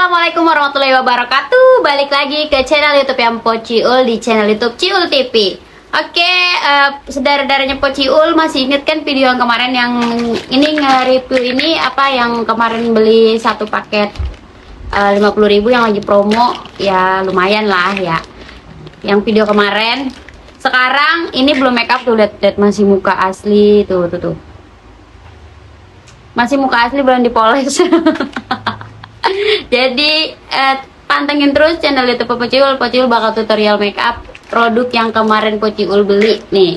Assalamualaikum warahmatullahi wabarakatuh. Balik lagi ke channel YouTube yang Pociul di channel YouTube Ciul TV. Oke, saudara-saudaranya Pociul masih inget kan video yang kemarin yang ini nge-review ini apa yang kemarin beli satu paket 50.000 yang lagi promo ya, lumayan lah ya. Yang video kemarin. Sekarang ini belum make up tuh, lihat masih muka asli tuh. Masih muka asli, belum dipoles. Jadi pantengin terus channel YouTube Pociul. Pociul bakal tutorial makeup produk yang kemarin Pociul beli nih.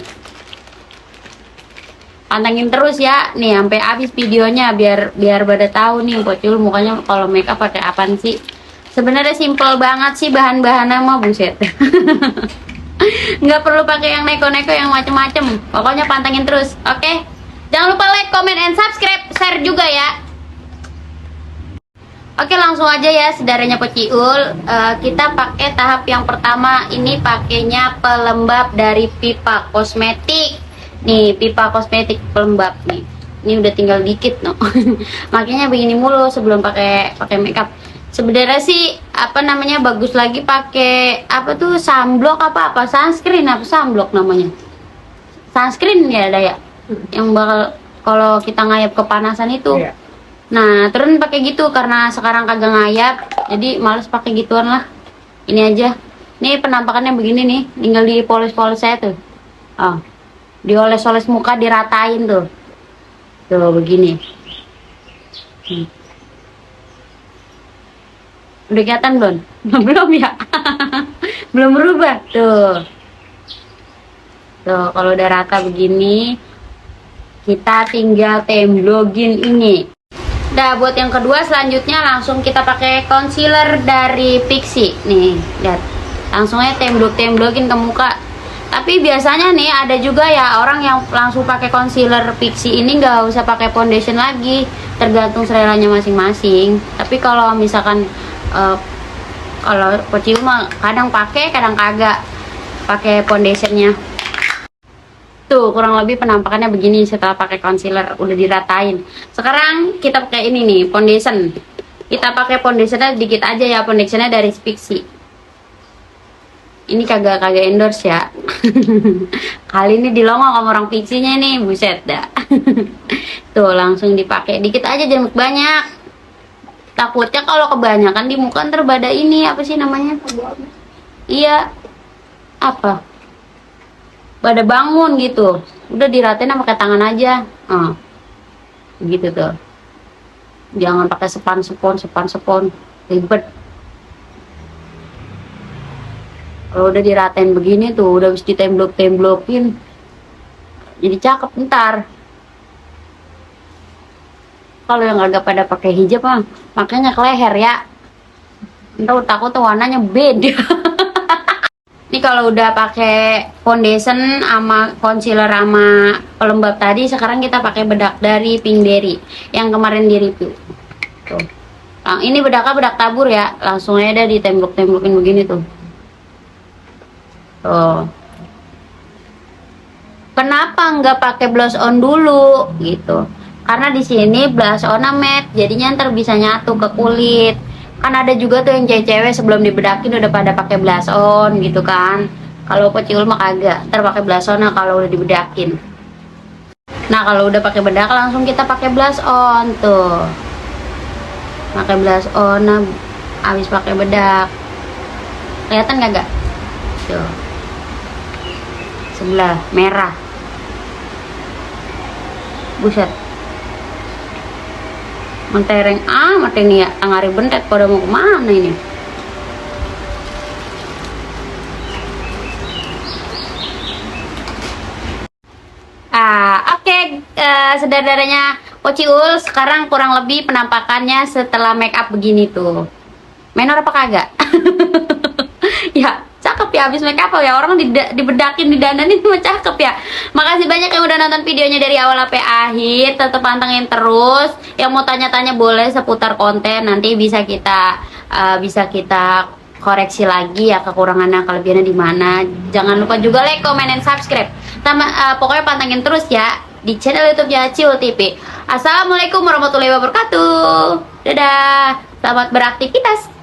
Pantengin terus ya nih sampai habis videonya biar pada tahu nih Pociul mukanya kalau makeup pakai apaan sih. Sebenarnya simple banget sih bahan-bahannya mah, buset. Nggak perlu pakai yang neko-neko yang macem-macem. Pokoknya pantengin terus. Oke? Jangan lupa like, comment, and subscribe, share juga ya. Oke, langsung aja ya saudaranya Pociul. Kita pakai tahap yang pertama. Ini pakainya pelembab dari Pipa Kosmetik. Nih, Pipa Kosmetik pelembab nih. Ini udah tinggal dikit no. Makanya begini mulu sebelum pakai makeup. Sebenarnya sih apa namanya bagus lagi pakai apa tuh sunblock apa sunscreen apa sunblock namanya. Sunscreen ya ada ya. Yang bakal kalau kita ngayap kepanasan itu. Yeah. Nah, turun pakai gitu karena sekarang kagak ngayap, jadi males pakai gituan lah. Ini aja. Nih penampakannya begini nih, tinggal dipoles-poles saya tuh. Oh. Dioles-oles muka, diratain tuh. Tuh begini. Udah kelihatan belum? Belum ya? Belum berubah. Tuh. Tuh, kalau udah rata begini, kita tinggal temblogin ini. Nah, buat yang kedua selanjutnya langsung kita pakai concealer dari Pixi. Nih, lihat. Langsung aja temblok-temblokin ke muka. Tapi biasanya nih ada juga ya orang yang langsung pakai concealer Pixi ini nggak usah pakai foundation lagi. Tergantung seleranya masing-masing. Tapi kalau misalkan kalau Pociul mah kadang pakai, kadang kagak pakai foundationnya. Tuh kurang lebih penampakannya begini setelah pakai concealer udah diratain. Sekarang kita pakai ini nih foundation. Kita pakai foundationnya dikit aja ya, foundationnya dari Pixi. Ini kagak endorse ya. Kali ini dilongok sama orang Pixi-nya nih, buset dah. Tuh langsung dipakai dikit aja, jangan banyak. Takutnya kalau kebanyakan di muka ntar pada ini apa sih namanya? Iya. Apa? Pada bangun gitu, udah diratain pakai tangan aja, gitu tuh. Jangan pakai sepon, ribet. Kalau udah diratain begini tuh, udah habis ditemblokin, jadi cakep ntar. Kalau yang agak pada pakai hijab mah, makanya ke leher ya. Ntar takut tuh warnanya beda. Ini kalau udah pakai foundation sama concealer sama pelembab tadi, sekarang kita pakai bedak dari Pinkberry yang kemarin di review. Tuh. Nah, ini bedaknya bedak tabur ya, langsung aja ditembok-tembokin begini tuh. Tuh. Kenapa nggak pakai blush on dulu gitu? Karena di sini blush on matte, jadinya ntar bisa nyatu ke kulit. Kan ada juga tuh yang cewek-cewek sebelum dibedakin udah pada pakai blush on gitu kan. Kalau Pociul mah kagak, ntar pakai blush on kalau udah dibedakin. Nah, kalau udah pakai bedak langsung kita pakai blush on tuh. Pakai blush on habis pakai bedak. Kelihatan kagak? Tuh. Sebelah merah. Buset. Mentereng amat ini ya, tangari bentet pada mau kemana ini? Oke, saudara-saudaranya Pociul, sekarang kurang lebih penampakannya setelah make up begini tuh. Menor apa kagak? Ya, cakep ya habis make up ya, orang dibedakin, didandanin cuma cakep ya. Makasih banyak yang udah nonton videonya dari awal sampai akhir. Tetap pantengin terus. Yang mau tanya-tanya boleh seputar konten, nanti bisa kita koreksi lagi ya kekurangannya, kelebihannya di mana. Jangan lupa juga like, comment, and subscribe. Pokoknya pantengin terus ya di channel YouTube-nya Ciul TV. Assalamualaikum warahmatullahi wabarakatuh. Dadah. Selamat beraktivitas.